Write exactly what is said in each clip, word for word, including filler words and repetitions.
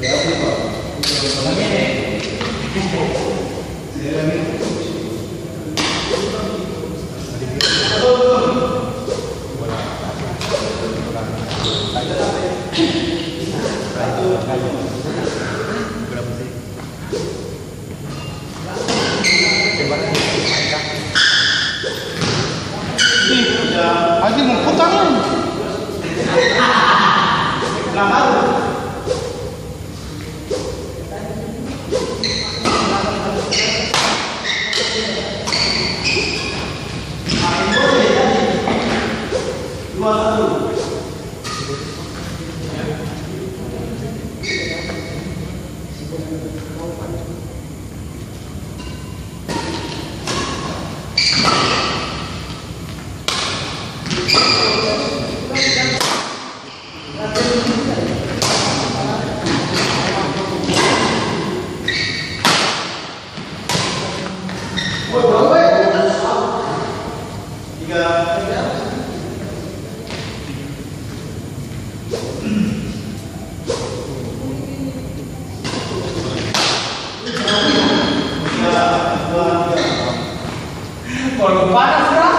Ih, Haji mau putang, eh. Kalau panas, Bro.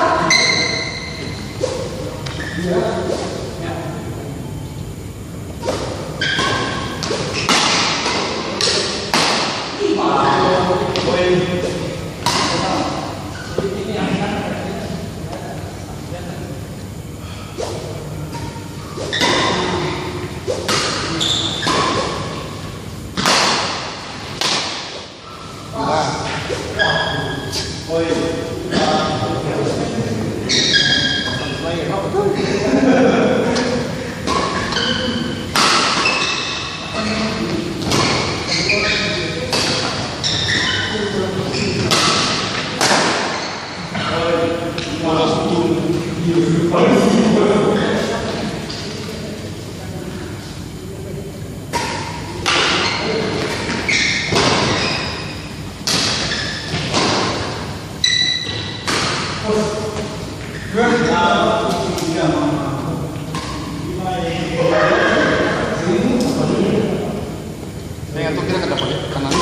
Deng atau kira kada boleh kanan.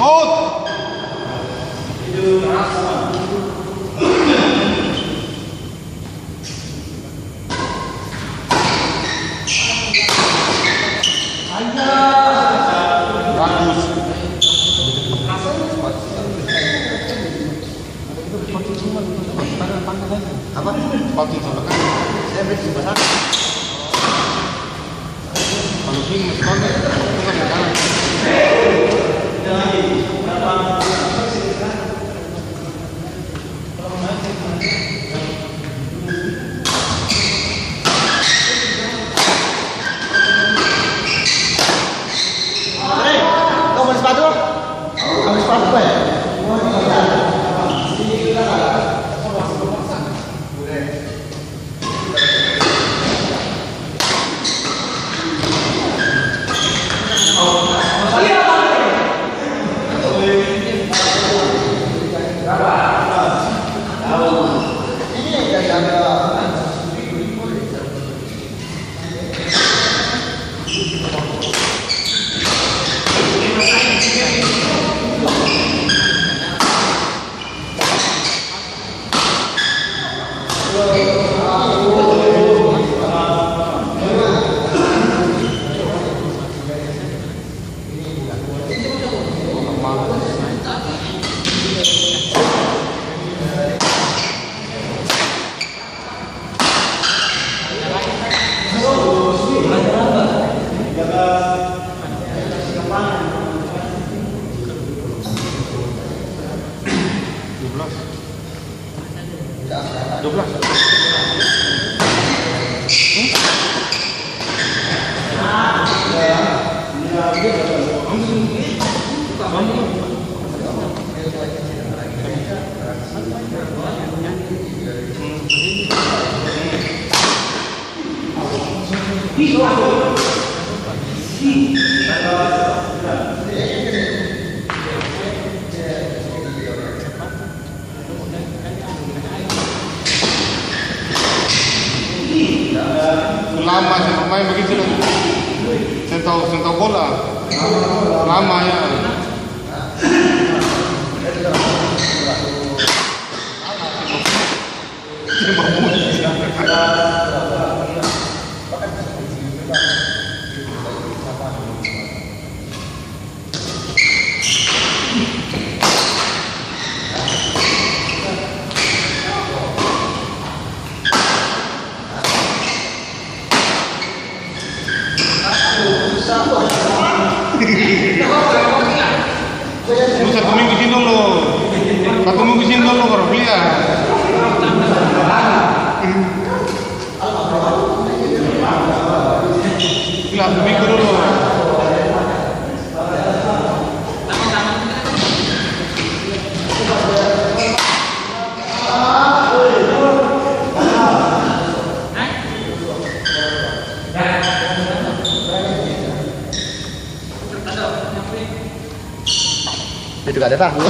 Out! Apa? Sepatu di sebelah kanan. Saya beli di sebelah sana. Kalau sini sepatu, bukan di kanan. Andre, kau beli sepatu? Kau beli sepatu, Boy? Lama seng pamaeng bagitu dong. Seng tau, seng tau bola. Lama ya. Lu satu minggu sini dolo. Satu minggu sini dolo baru beli ya. Bilang seminggu dulu. Itu kada tahu.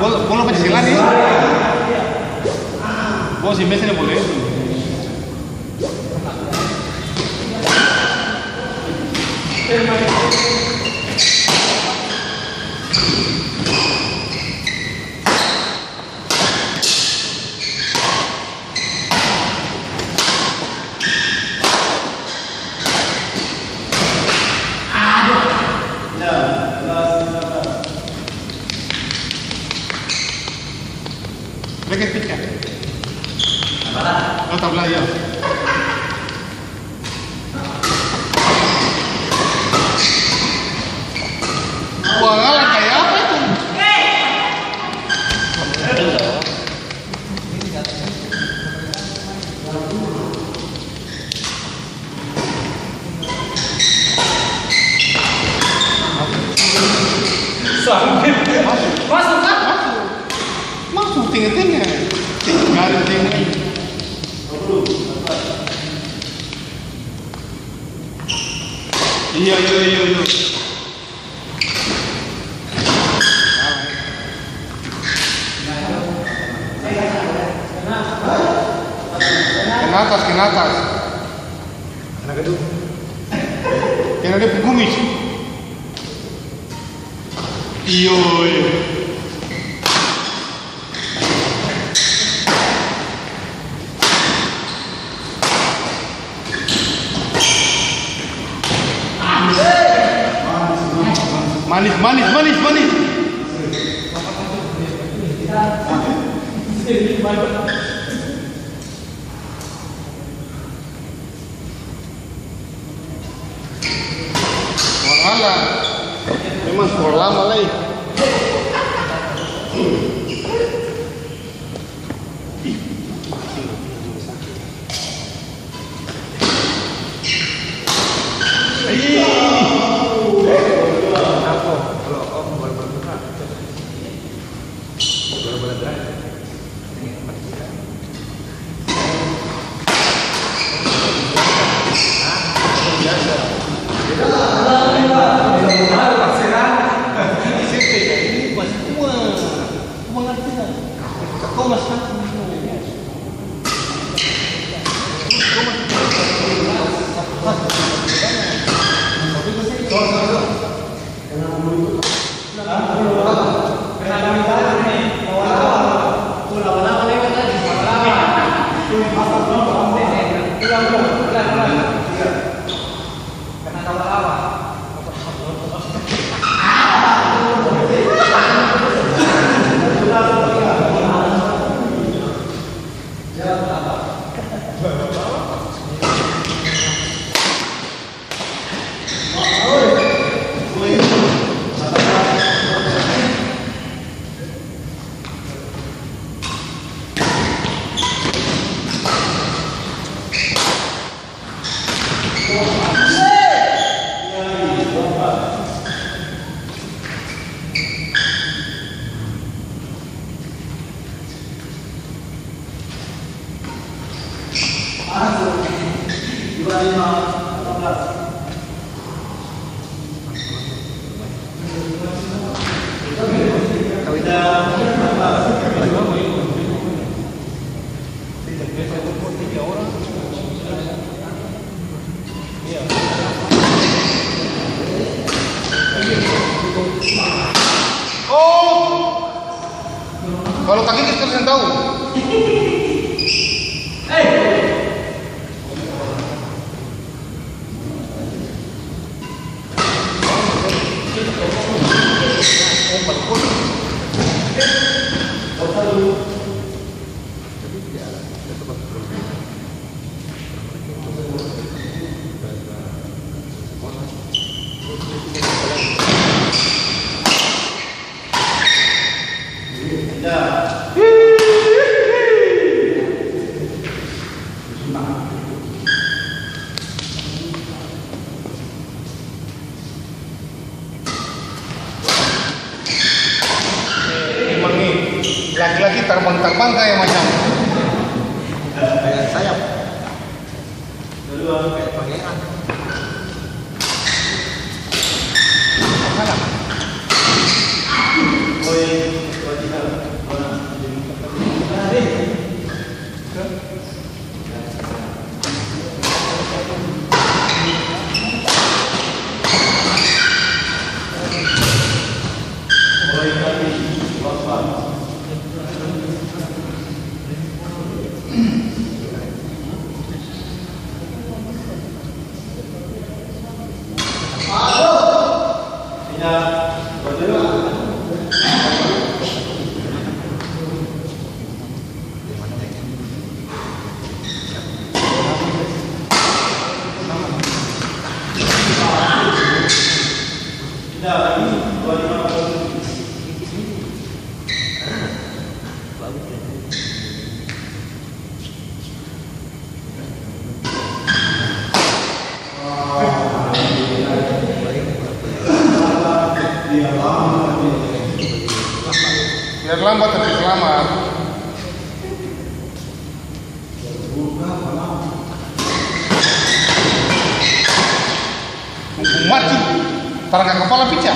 Bola, bola pasti sela ni. Bola seng biasa ni bola. Beke pika. Oh, tabla, iya. Wah, ngala kaya apa itu? Masuk, masuk, masuk. Masuk, tengah-tengah. Garis tengah. Iya, iya, iya, iya. Kena atas, kena atas. Kena gedung. Kena dia pung kumis. Iyo, iyo. Manis, manis, manis, manis. Wangala. Memang skor lama lai. Oh, kalo takikis, kalian seng tau. Memang ni, laki-laki tarbang-tarbang kaya macam sayap. Kaya pangeran. Salah. Biar lambat tapi selamat. Hukum mati, tarangka kapala pica.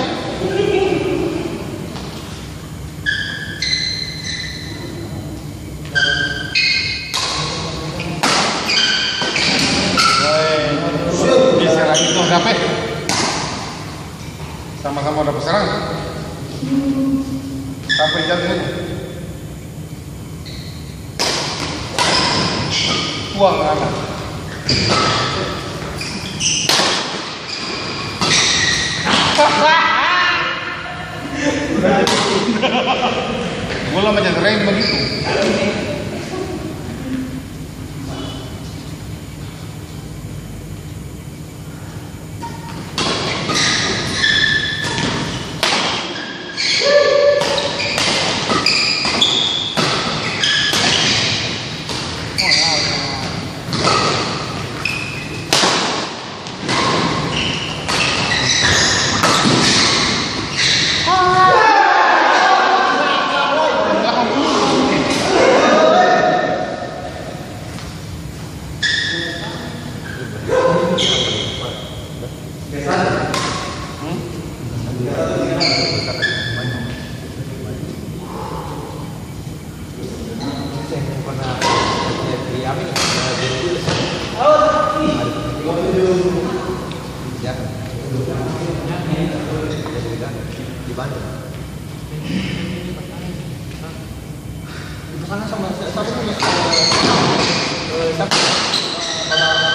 Geser lagi tuh, sampe. Sama-sama dapa serang. Sampe jatuh ini. Buang anak. Bola macam rem bagitu. Di Bandung. Di sana sama si-, siapa punya, eh, eh, siapa? Eh,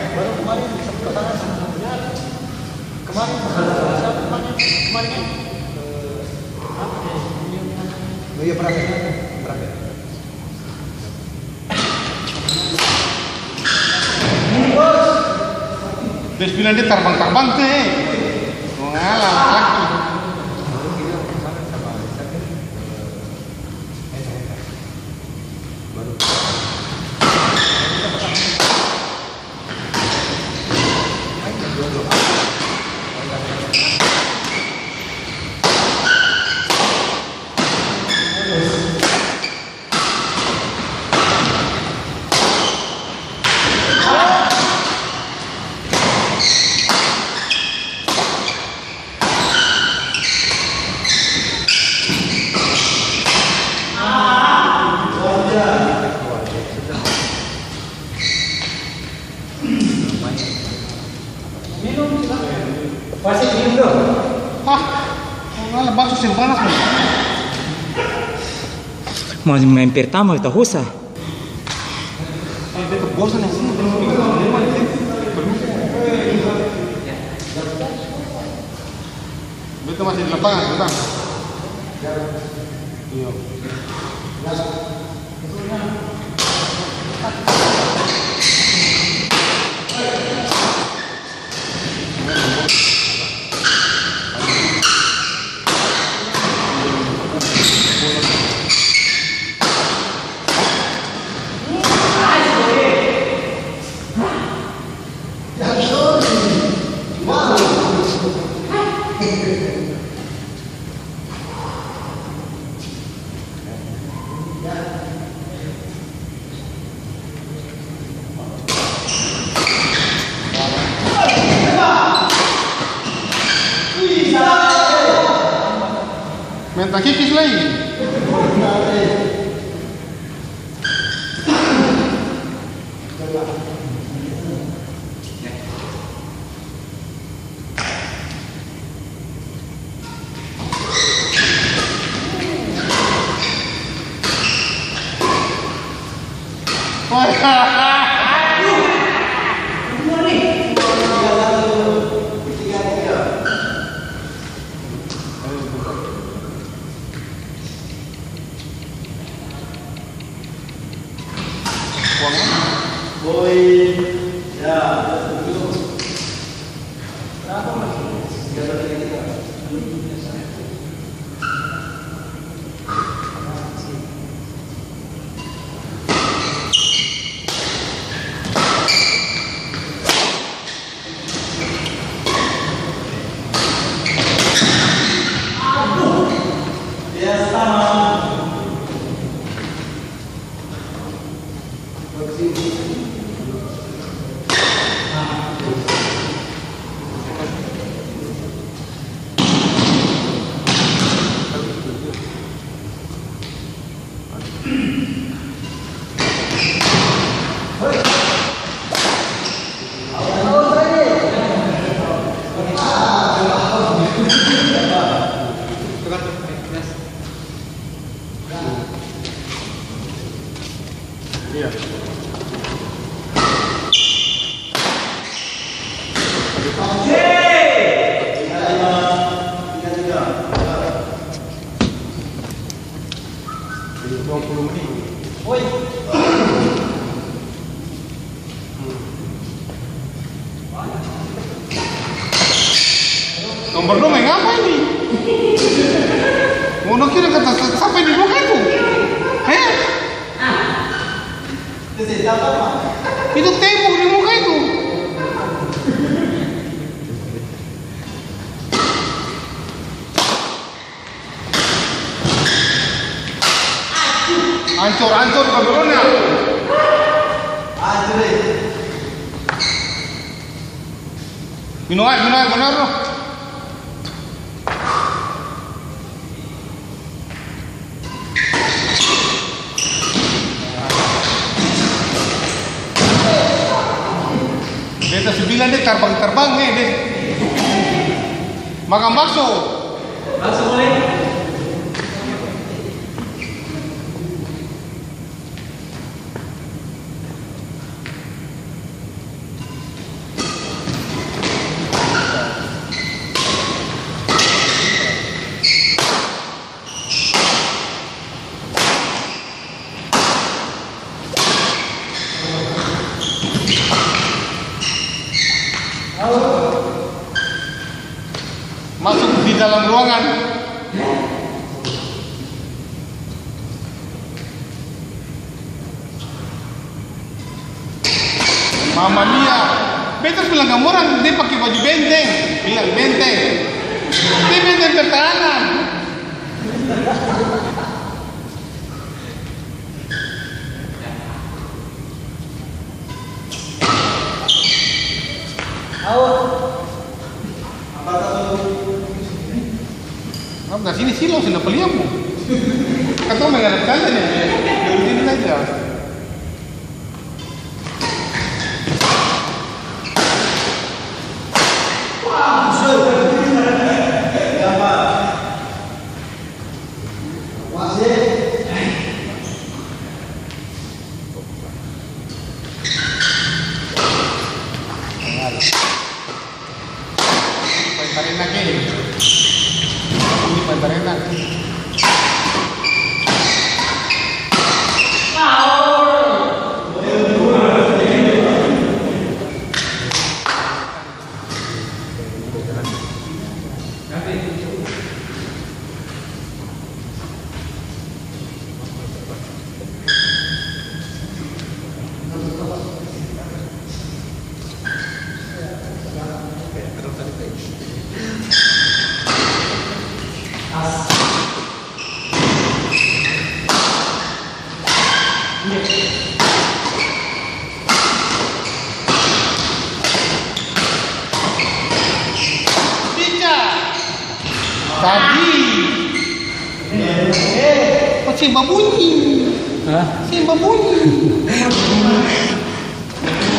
Baru kemarin, kemarin, kemarin, kemarin, eh, Oh iya, berapa? Berapa? Bes bilang dia tarbang-tarbang tuh, eh. Mau ngalah, laki. Minum, minum dong. Hah? Mau maeng pertama kita hosa. Beta masih di lapangan, tenang. Iya. Maeng takikis lai. Dua puluh menit. Nomor dua maeng apa ini? Mau dong kira kata sapa di muka itu? He? Itu tembok di muka itu. Ancor-ancor kabelonnya. Minum aer, minum aer, minum aer dolo. Beta su bilang dia tarbang-tarbang, eh, dia. Makang bakso. Bakso boleh? Masuk di dalam ruangan. Mama mia. Beta su bilang kamu orang, dia pake baju benteng. Bilang benteng. Dia benteng pertahanan. Apa dari sini sih lo sih dapa liat mo? Katong menghadap saja nih, dari sini saja. Paling tarenak ini. Ini paling tarenak. Tadi. Oh, seng babunyi. Hah? Seng babunyi.